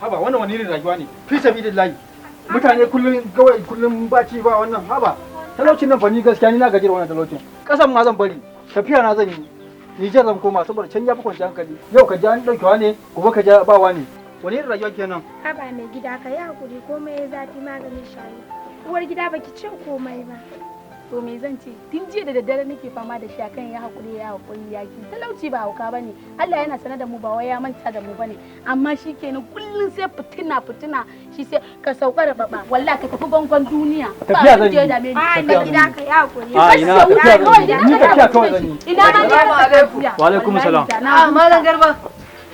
Haba, wannan wani irin rayuwa ne? Fi sabilillahi, mutane kullum kawai kullum ba ci ba wannan. Haba, talaucin nan fa, ni gaskiya ni na gaji da wannan talaucin. Kasan ma zan bari, tafiya na zan yi. Nijar zan koma, saboda can ya fi kwanciyar hankali. Yau ka ji an ɗaukewa ne, gobe ka ji bawa ne. Wani irin rayuwa kenan? Haba mai gida, ka yi hakuri, komai ya zafi maganin shayi. Uwar gida, baki ce komai ba. To, me zan ce? Tun jiya da daddare nake fama da shi akan ya hakuri, ya hakuri, ya ki. Talauci ba hauka bane. Allah yana sanar da mu, ba wai ya manta da mu bane. Amma shikenan, kullun sai fitina fitina. Shi sai ka sauka da baba. Wallahi ka tafi bangon duniya. Ba Tafiya abin zan da ya yi. dame ni. A, mai gida, ka yi hakuri. A ina tafiya zan yi? Ni tafiya kawai zan yi. Ina ma ni Assalamu alaikum. Wa alaikum salam. Ah, Malam Garba.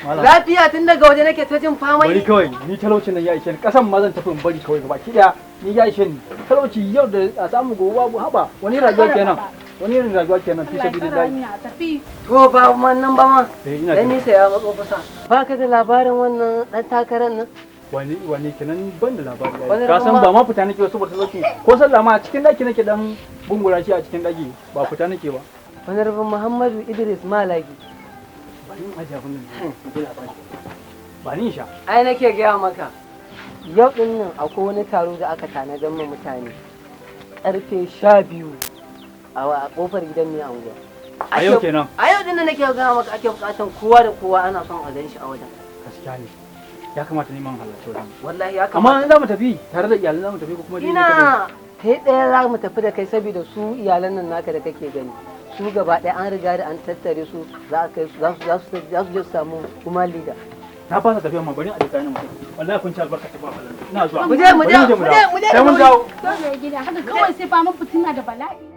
Malam. Lafiya? Tun daga waje nake ta jin fama. Bari kawai, ni talaucin nan ya ishe ni. Kasan ma zan tafi in bari kawai gaba ki daya. Ni ya ishe ni talauci, yau da a samu, gobe babu. Haba, wani rayuwa kenan? Wani irin rayuwa kenan, fi sabilillahi? Tafi. To, ba man nan ba ma. Eh, ina Dan jin. nisa ya matso kusa. Ba ka da labarin wannan dan takarar nan? Wani wani kenan? Ban da labari ai. Wani Ka san kuma- ba ma fita nake ba saboda talauci. Ko sallah ma a cikin daki nake dan gungura shi a cikin daki, ba fita nake ba. Honorable Muhammadu Idris Malagi. Bari in ajiye abin nan, in ji labari. Ba ni sha. Ai nake gaya maka. Yau din nan akwai wani taro da aka tanadar ma mutane. Karfe 12 a kofar gidan mai anguwa. A yau kenan? A yau din nan nake gaya maka, ake bukatan kowa da kowa, ana son a gan shi a wajen. Gaskiya ne, ya kamata neman halarci wajen. Wallahi ya Amma kamata. in za mu tafi tare da iyalan za mu tafi ko kuma dai ni kadai? Ina kai ɗaya za mu tafi da kai, saboda su iyalan nan naka da kake gani, su gaba ɗaya an riga da an tattare su, za a kai su, za su je su samu kuma leader. Na fasa tafiya ma, bari a jika ni mutum. Wallahi kun ci albarka ta ba falan. Ina zuwa. Mu je, mu je, Bari mu je, mu je Sai mun da dawo. To, mai gida. Haka kawai sai fama fitina da bala'i.